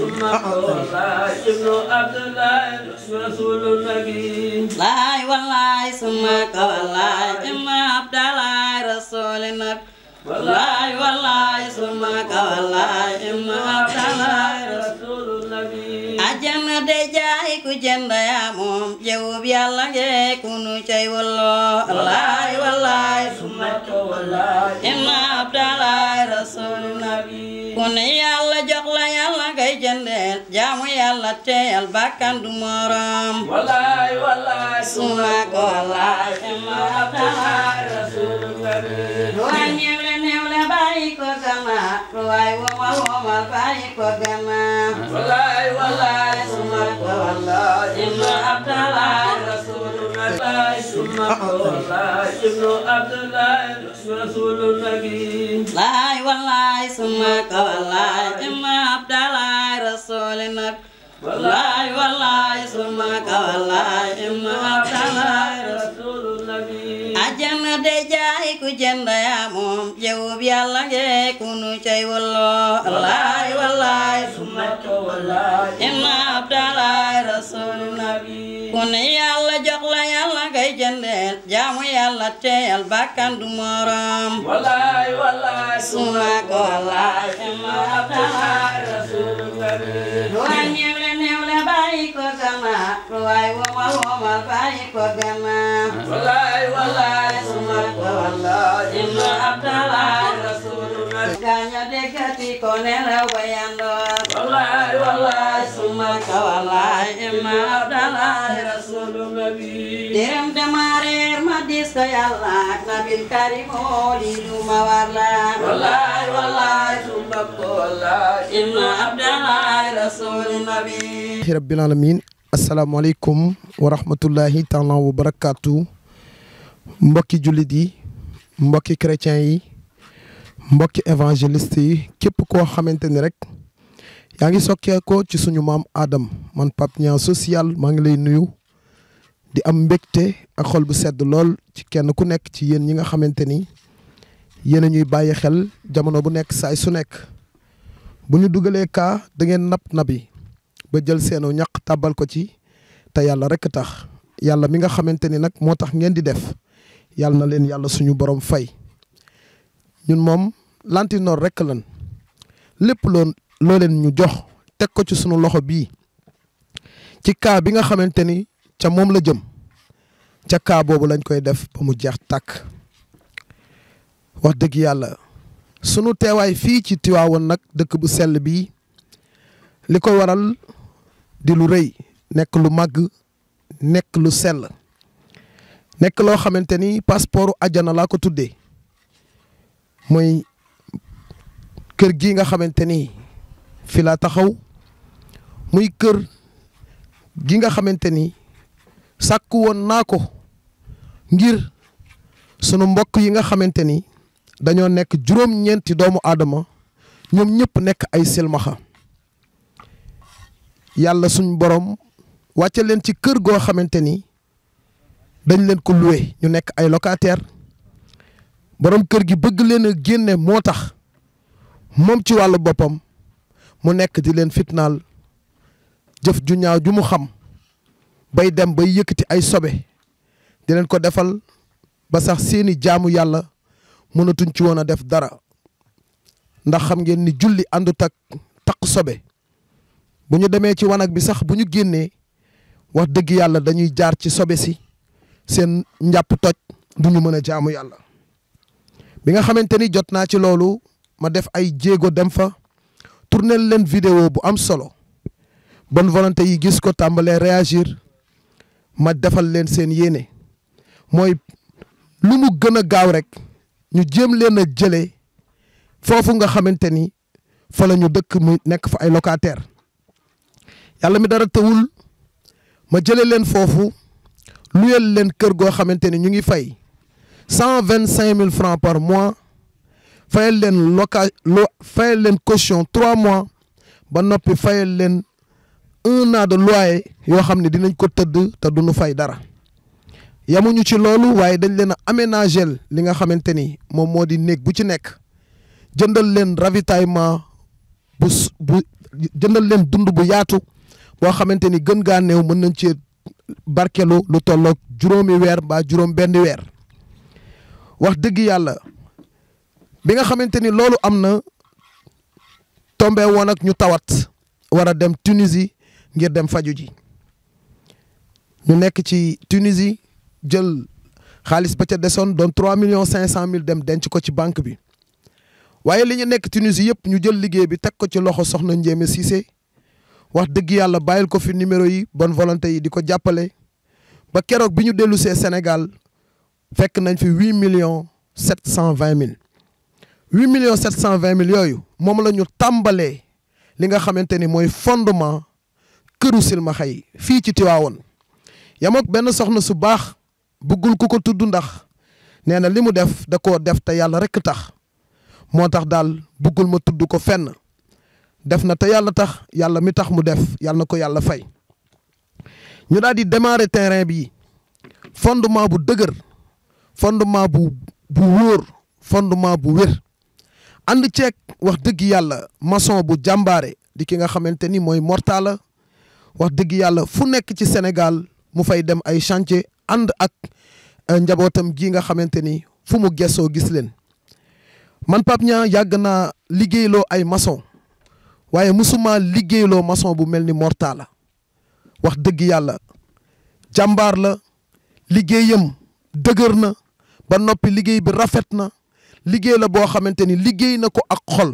ثم والله ابن عبد الله رسول النبي لا والله ثم والله ابن عبد الله رسول النبي والله ثم والله ابن عبد الله رسول النبي أجمع دجاي كجند يا موم جوب يلا كونو شيء والله ثم والله ابن عبد الله رسول النبي كون يلا جقلا يلا كي جندل جامو يلا تيل بكان دمرام والله ثم والله ابن عبد الله رسول النبي Newle bayi ko gama, ruai wama bayi ko gama. Wallahi summa wallahi ibnu Abdullah Rasulullah summa wallahi ibnu Abdullah Rasulul Nabi. Wallahi summa wallahi ibnu Abdullah Rasulul Nabi. Wallahi summa wallahi ibnu Abdullah Rasulul Nabi. Ajana dejai ku jenda ya mom jawab yalla ge kunu cey wallahi summa wallahi inna abdallah rasul nabi kun yalla jox la yalla ngay jendel jaamu yalla teyal bakkan du morom wallahi summa wallahi inna abdallah rasul nabi newle bayi ko gama ruway wama bayi ko gama wallahi summa wallahi inna abdallah rasulullah ganya dekati ko nela wayando wallahi summa wallahi inna abdallah rasulullah dem demarer madis ka yalla nabil karim lidu mawarla wallahi summa wallahi inna abdallah rasulullah rabbil alamin. Assalamu alaikum wa rahmatullahi ta'ala wa barakatuh. Mbokki jullit yi mbokki chrétien yi mbokki évangéliste yi képp koo xamante ni rek yaa ngi sokkee ko ci suñu maam Adam man Pape Niang social maa ngi lay nuyu di am mbégte ak xol bu sedd lool ci kenn ku nekk ci yéen ñi nga xamante ni yéen a ñuy bàyyi xel jamono bu nekk saay su nekk bu ñu dugalee kaa da ngeen nabi ba jël seenu ñaq tàbbal ko ci te yàlla rek tax yàlla mi nga xamante ni nag moo tax ngeen di def yàlla na leen yàlla suñu borom fay ñun moom lantinoor rek lan lépp loo leen ñu jox teg ko ci suñu loxo bii ci kaa bi nga xamante ni ca moom la jëm ca kaa boobu lañ koy def ba mu jeex tàkk wax dëgg yàlla sunu teewaay fii ci Tiwaawoon nag dëkk bu sell bii li ko waral di lu rëy nekk lu màgg nekk lu sell nekk loo xamante ni passeport àjjana laa ko tuddee mooy kër gi nga xamante ni fi laa taxaw muy kër gi nga xamante ni sàkku woon naa ko ngir sunu mbokk yi nga xamante ni dañoo nekk juróom-ñeenti doomu aadama ñoom ñëpp nekk ay silmaxa yàlla suñ borom wàcce leen ci kër goo xamante ni dañ leen ko loué ñu nekk ay locataire borom kër gi bëgg leen a génne moo tax moom ci wàllu boppam mu nekk di leen fitnaal jëf ju ñaaw ju mu xam bay dem bay yëkkati ay sobe di leen ko defal ba sax seeni jaamu yàlla mënatuñ ci woon a def dara ndax xam ngeen ni julli àndut ak taq sobe bu ñu demee ci wanag bi sax bu ñu génnee wax dëgg yàlla dañuy jaar ci sobe si seen njàpp toj du ñu mën a jaamu yàlla bi nga xamante ni jot naa ci loolu ma def ay jéego dem fa tourner leen vidéo bu am solo bonne volonté yi gis ko tàmbalee réagir ma defal leen seen yéene mooy lu mu gën a gaaw rek ñu jéem leen a jëlee foofu nga xamante ni fa la ñu dëkk mu nekk fa ay locataire yàlla mi dara tawul ma jëlee leen foofu luyel leen kër goo xamante ni ñu ngi fay 125 000 francs par mois fayal leen fayal leen caution 3 mois ba noppi fayal leen 1 an de loyer yoo xam ne dinañ ko tëdd te duñu fay dara yamuñu ci loolu waaye dañ leen a aménager li nga xamante ni moom moo di néeg bu ci nekk jëndal leen ravitaillement bu jëndal leen dund bu yaatu boo xamante ni gën gaa néew mën nañ ci barkelu lu tolloog juróomi weer mbaa juróom benn weer wax dëgg yàlla bi nga xamante ni loolu am na tombé woon ak ñu tawat war a dem Tunisie ngir dem faju ji ñu nekk ci Tunisie jël xaalis ba ca desoon doon 3,500,000 dem denc ko ci banque bi waaye li ñu nekk Tunisie yëpp ñu jël liggéey bi teg ko ci loxo soxna Ndiémé Cissé wax dëgg yàlla bàyyil ko fi numéro yi bonne volonté yi di ko jàppale ba keroog bi ñu dellu see Sénégal fekk nañ fi 8,720,000 8,720,000 yooyu moom la ñu tàmbalee li nga xamante ni mooy fondement këru silmaxa yi fii ci Tiwaawoon yamook benn soxna su baax bëggul ku ko tudd ndax nee na li mu def da koo def te yàlla rekk tax moo tax daal bëggul ma tudd ko fenn def na te yàlla tax yàlla mi tax mu def yàlla na ko yàlla fay ñu daal di démarrer terrain bi fondement bu dëgër fondement bu wóor fondement bu wér ànd ceeg wax dëgg yàlla maçon bu jàmbaare di ki nga xamante ni mooy Mortala wax dëgg yàlla fu nekk ci Sénégal mu fay dem ay chantier ànd ak njabootam gi nga xamante ni fu mu gessoo gis leen man Pape Niang yàgg naa liggéeyloo ay maçon waaye musuma liggéeyloo maçon bu mel ni Mortala wax dëgg yàlla jàmbaar la liggéeyam dëgër na ba noppi liggéey bi rafet na liggéey la boo xamante ni liggéey na ko ak xol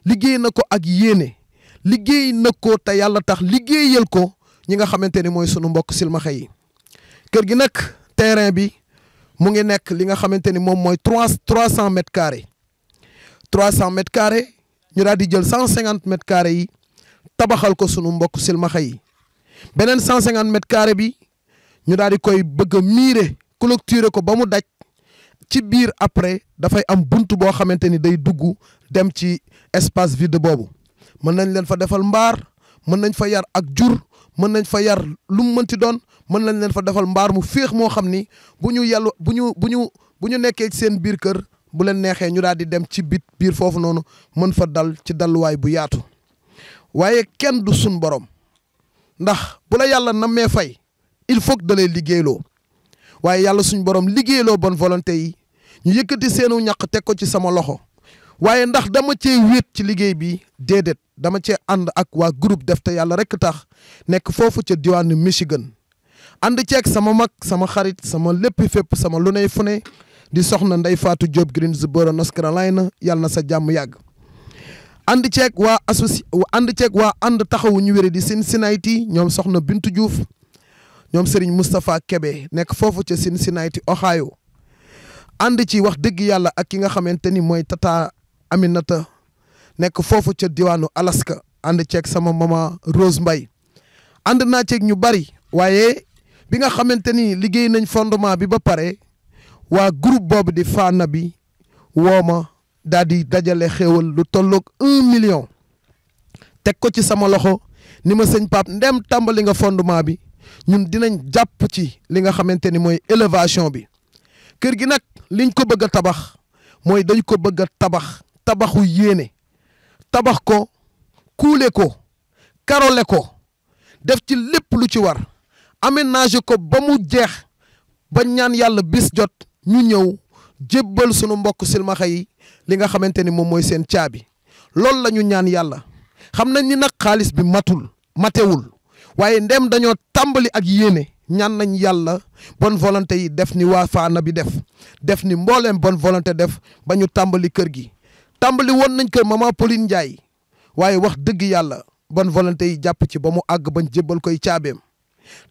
liggéey na ko ak yéene liggéey na ko te yàlla tax liggéeyal ko ñi nga xamante ni mooy sunu mbokk silmaxa yi kër gi nag terrain bi mu ngi nekk li nga xamante ni moom mooy 300 mètres carrés 300 mètres carrés ñu daal di jël 150 mètres carrés yi tabaxal ko sunu mbokk silmaxa yi beneen 150 mètres carrés bi ñu daal di koy bëgg a miire clôturer ko ba mu daj ci biir après dafay am buntu boo xamante ni day dugg dem ci espace vide boobu mën nañ leen fa defal mbaar mën nañ fa yar ak jur mën nañ fa yar lu mu mënti doon mën nañ leen fa defal mbaar mu féex moo xam ni bu ñu nekkee ci seen biir kër bu leen neexee ñu daal di dem ci biir foofu noonu mën fa dal ci dalluwaay bu yaatu waaye kenn du sun borom ndax bu la yàlla nammee fay il faut que da lay liggéeyloo waaye yàlla suñ borom liggéeyloo bonne volonté yi ñu yëkkati seenu ñaq teg ko ci sama loxo waaye ndax dama cee wéet ci liggéey bi déedéet dama cee ànd ak waa groupe def te yàlla rekk tax nekk foofu ca diwaanu Michigan ànd ceeg sama mag sama xarit sama lépp fépp sama lu ney fu ne di soxna Ndey Fatou Diop Greensboro North Carolina yàlla na sa jàmm yàgg ànd ceeg waa ànd taxawu ñu wéré di Cincinnati ñoom soxna Bintu Diouf ñoom Serigne Moustapha Kebe nekk foofu ca Cincinnati Ohio ànd ci wax dëgg yàlla ak ki nga xamante ni mooy Tata Aminata nekk foofu ca diwaanu Alaska ànd ceeg sama mama Rose Mbaye ànd naa ceeg ñu bari waaye bi nga xamante ni liggéey nañ fondement bi ba pare waa groupe boobu di Fana bi woo ma daal di dajale xéewal lu tolloog 1 million teg ko ci sama loxo ni ma sëñ Pape ndem tàmbali nga fondement bi ñun dinañ jàpp ci li nga xamante ni mooy élévation bi kër gi nag liñ ko bëgg a tabax mooy dañ ko bëgg a tabaxu yéene tabax ko kuule ko karole ko def ci lépp lu ci war aménager ko ba mu jeex ba ñaan yàlla bis jot ñu ñëw jébbal sunu mbokk silmaxa yi li nga xamante ni moom mooy seen caabi loolu la ñu ñaan yàlla xam nañ ni nag xaalis bi matewul waaye ndem dañoo tàmbali ak yéene ñaan nañ yàlla bonne volonté yi def ni waa Fana bi def ni mbooleem bonne volonté def ba ñu tàmbali kër gi tàmbali woon nañ kër maman Pauline Ndiaye waaye wax dëgg yàlla bonne volonté yi jàpp ci ba mu àgg bañ jébbal koy caabeem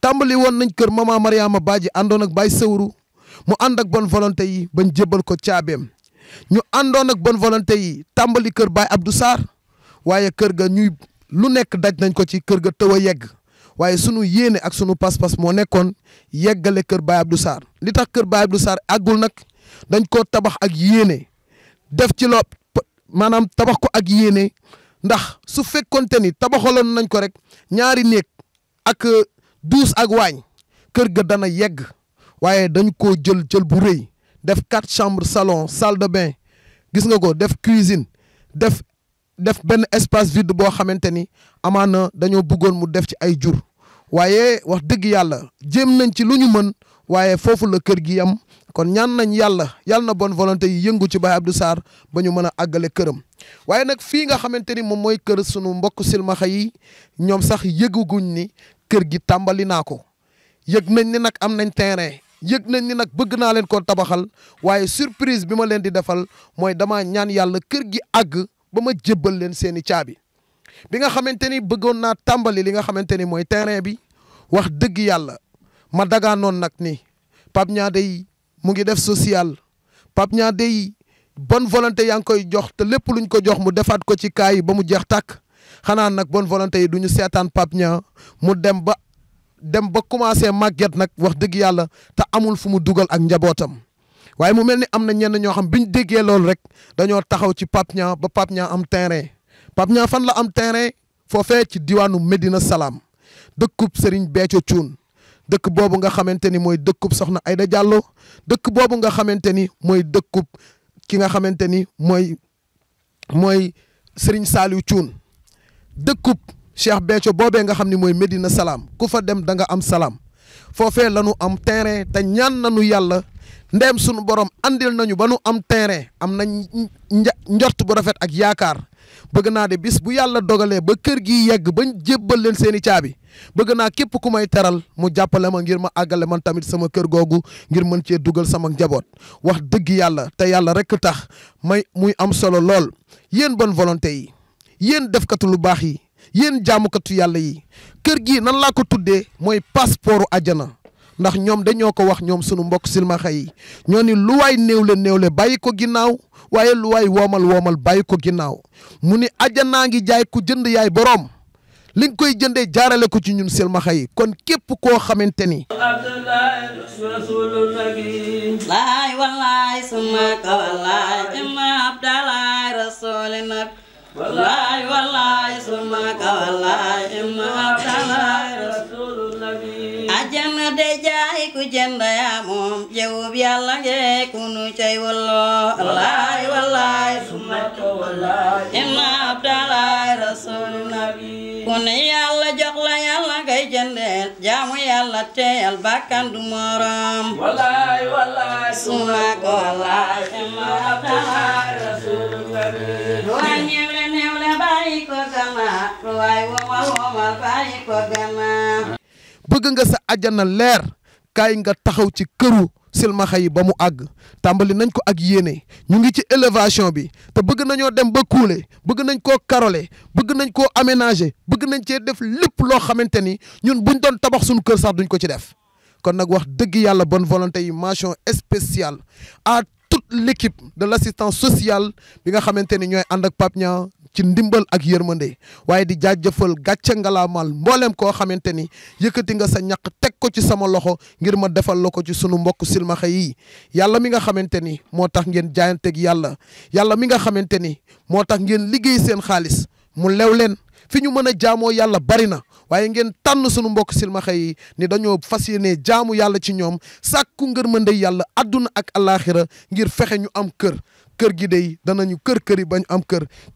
tàmbali woon nañ kër maman Mariama Badji àndoon ak Baye Sewru mu ànd ak bonne volonté yi bañ jébbal ko caabeem ñu àndoon ak bonne volonté yi tàmbali kër Baye Abdou Sarr waaye kër ga ñuy lu nekk daj nañ ko ci kër ga tëw a yegg waaye sunu yéene ak sunu pas-pas moo nekkoon yeggale kër Baye Abdou Sarr li tax kër Baye Abdou Sarr àggul nag dañ koo tabax ak yéene def ci loo maanaam tabax ko ak yéene ndax su fekkonte ni tabaxaloon nañ ko rek ñaari néeg ak douche ak waañ kër ga dana yegg waaye dañ koo jël bu rëy def 4 chambres salon salle de bain gis nga ko def cuisine def def benn espace vide boo xamante ni amaana dañoo bëggoon mu def ci ay jur waaye wax dëgg yàlla jéem nañ ci lu ñu mën waaye foofu la kër gi yam kon ñaan nañ yàlla na bonne volonté yi yëngu ci Baye Abdou Sarr ba ñu mën a àggale këram waaye nag fii nga xamante ni moom mooy kër sunu mbokk silmaxa yi ñoom sax yëguguñ ni kër gi tàmbali naa ko yëg nañ ni nag am nañ terrain yëg nañ ni nag bëgg naa leen koo tabaxal waaye surprise bi ma leen di defal mooy dama ñaan yàlla kër gi àgg ba ma jébbal leen seeni caabi bi nga xamante ni bëggoon naa tàmbali li nga xamante ni mooy terrain bi wax dëgg yàlla ma dagaanoon nag ni Pape Niang day mu ngi def social Pape Niang day bonne volonté yaa ngi koy jox te lépp luñ ko jox mu defaat ko ci kaay ba mu jeex tàkk xanaa nag bonne volonté yi du ñu seetaan Pape Niang mu dem ba commencé màgget nag wax dëgg yàlla te amul fu mu dugal ak njabootam waaye mu mel ni am na ñenn ñoo xam biñ déggee loolu rek dañoo taxaw ci Pape Niang ba Pape Niang am terrain Pape Niang fan la am terrain foofee ci diwaanu Medina Salaam dëkkub Serigne Béthio Thioune dëkk boobu nga xamante ni mooy dëkkub Soxna Aïda Diallo dëkk boobu nga xamante ni mooy dëkkub ki nga xamante ni mooy Serigne Saliou Thioune dëkkub Cheikh Béthio boobee nga xam ni mooy Medina Salaam ku fa dem da nga am salaam foofee la ñu am terrain te ñaan nañu yàlla ndeem sunu borom andil nañu ba nu am terrain am nañ njort bu rafet ak yaakaar bëgg naa de bis bu yàlla dogalee ba kër gi yegg bañ jébbal leen seeni caabi bëgg naa képp ku may teral mu jàppale ma ngir ma àggale man tamit sama kër googu ngir mën cee dugal sama njaboot wax dëgg yàlla te yàlla rek tax muy am solo lool yéen bonne volonté yi yéen defkatu lu baax yi yéen jaamukatu yàlla yi kër gi nan laa ko tuddee mooy passeportu àjjana ndax ñoom dañoo ko wax ñoom sunu mbokk silmaxa yi ñoo ni lu waay néewle bàyyi ko ginnaaw waaye lu waay woomal bàyyi ko ginnaaw mu ni àjjanaa ngi jaay ku jënd yaay boroom li nga koy jëndee jaarale ko ci ñun silmaxa yi kon képp koo xamante ni laay wallaay suma ka wallaay ima abdalaay rasuli nag wallaay wallaay suma ka wallaay ima abdalaay rasulu nabi ajana de jaay ku jënd yaa moom jawub yàlla nge ku nu cay wallo wallaay wallaay suma ka wallaay ima abdalaay rasulu nabi ku ne yàlla jox la yàlla ngay jëndeel jaamu yàlla teyal bakkan du morom wallaay wallaay suma ka wallaay ima abdalaay rasulu nabi bëgg nga sa àjjana leer kaay nga taxaw ci këru silmaxa yi ba mu àgg tàmbali nañ ko ak yéene ñu ngi ci élévation bi te bëgg nañoo dem ba kuule bëgg nañ koo karole bëgg nañ koo aménager bëgg nañ cee def lépp loo xamante ni ñun buñ doon tabax suñu kër sax duñ ko ci def kon nag wax dëgg yàlla bonne volonté yi mention spéciale à toute l'équipe de l'assistance sociale bi nga xamante ni ñooy ànd ak Pape Niang ci ndimbal ak yërmande waaye di jaajëfal gàcce ngalaamal mbooleem koo xamante ni yëkkati nga sa ñaq teg ko ci sama loxo ngir ma defal la ko ci sunu mbokk silmaxa yi yàlla mi nga xamante ni moo tax ngeen jaayanteeg yàlla mi nga xamante ni moo tax ngeen liggéey seen xaalis mu lew leen fi ñu mën a jaamoo yàlla bari na waaye ngeen tànn sunu mbokk silmaxa yi ni dañoo fas yéene jaamu yàlla ci ñoom sàkku ngërmande yàlla adduna ak alaxira ngir fexe ñu am kër gi day danañu kër yi bañ am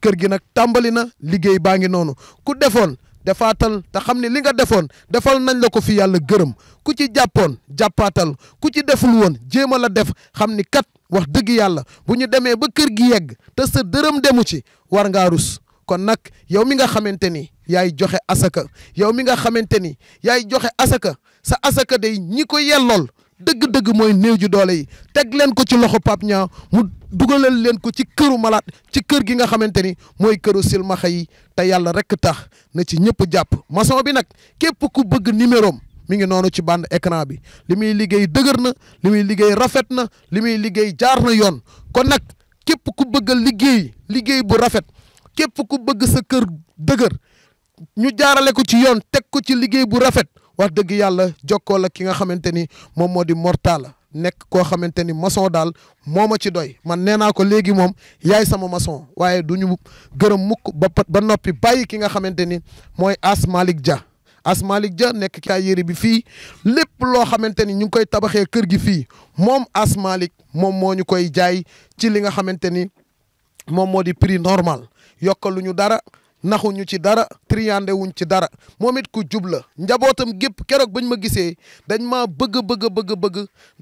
kër gi nag tàmbali na liggéey baa ngi noonu ku defoon defaatal te xam ne li nga defoon defal nañ la ko fi yàlla gërëm ku ci jàppoon jàppaatal ku ci deful woon jéem a la def xam ni kat wax dëgg yàlla bu ñu demee ba kër gi yegg te sa dërëm demu ci war ngaa rus kon nag yow mi nga xamante ni yaay joxe asaka yow mi nga xamante ni yaay joxe asaka sa asaka day ñi ko yellool dëgg-dëgg mooy néew ju doole yi teg leen ko ci loxo Pape Niang mu dugalal leen ko ci këru malaat ci kër gi nga xamante ni mooy këru silmaxa yi te yàlla rek tax na ci ñëpp jàpp maçon bi nag képp ku bëgg numérom mi ngi noonu ci bande écran bi li muy liggéey dëgër na li muy liggéey rafet na li muy liggéey jaar na yoon kon nag képp ku bëgg a liggéey bu rafet képp ku bëgg sa kër dëgër ñu jaarale ko ci yoon teg ko ci liggéey bu rafet wax dëgg yàlla jokkoo la ki nga xamante ni moom moo di Mortala nekk koo xamante ni maçon daal moo ma ci doy man nee naa ko léegi moom yaay sama maçon waaye du ñu gërëm mukk ba noppi bàyyi ki nga xamante ni mooy Asmalik Dia nekk kaa yëri bi fii lépp loo xamante ni ñu ngi koy tabaxee kër gi fii moom Asmalik moom moo ñu koy jaay ci li nga xamante ni moom moo di prix normal yokkaluñu dara naxuñu ci dara triandé wuñ ci dara moom it ku jub la njabootam gépp keroog bañ ma gisee dañ ma bëgg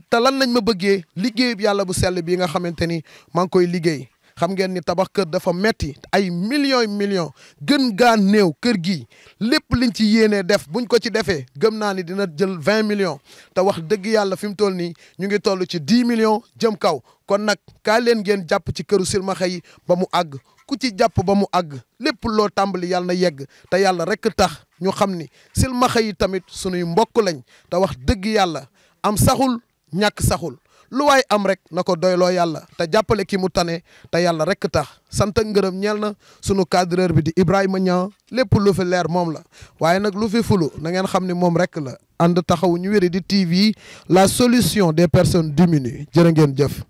te lan lañ ma bëggee liggéey yàlla bu sell bi nga xamante ni maa ngi koy liggéey. xam ngeen ni tabax kër dafa metti ay millions gën gaa néew kër gi lépp liñ ci yéenee def buñ ko ci defee gëm naa ni dina jël 20 millions te wax dëgg yàlla fi mu toll nii ñu ngi toll ci 10 millions jëm kaw kon nag kaa leen ngeen jàpp ci këru silmaxa yi ba mu àgg ku ci jàpp ba mu àgg lépp loo tàmbali yàlla na yegg te yàlla rek tax ñu xam ni silmaxa yi tamit sunuy mbokk lañ te wax dëgg yàlla am saxul ñàkk saxul lu waay am rek na ko doyloo yàlla te jàppale ki mu tane te yàlla rek tax sant ak ngërëm ñeel na sunu cadreur bi di Ibrahima Niang lépp lu fi leer moom la waaye nag lu fi fulu na ngeen xam ni moom rek la ànd taxawu ñu wéri di TV la solution des personnes diminuées jërë ngeen jëf.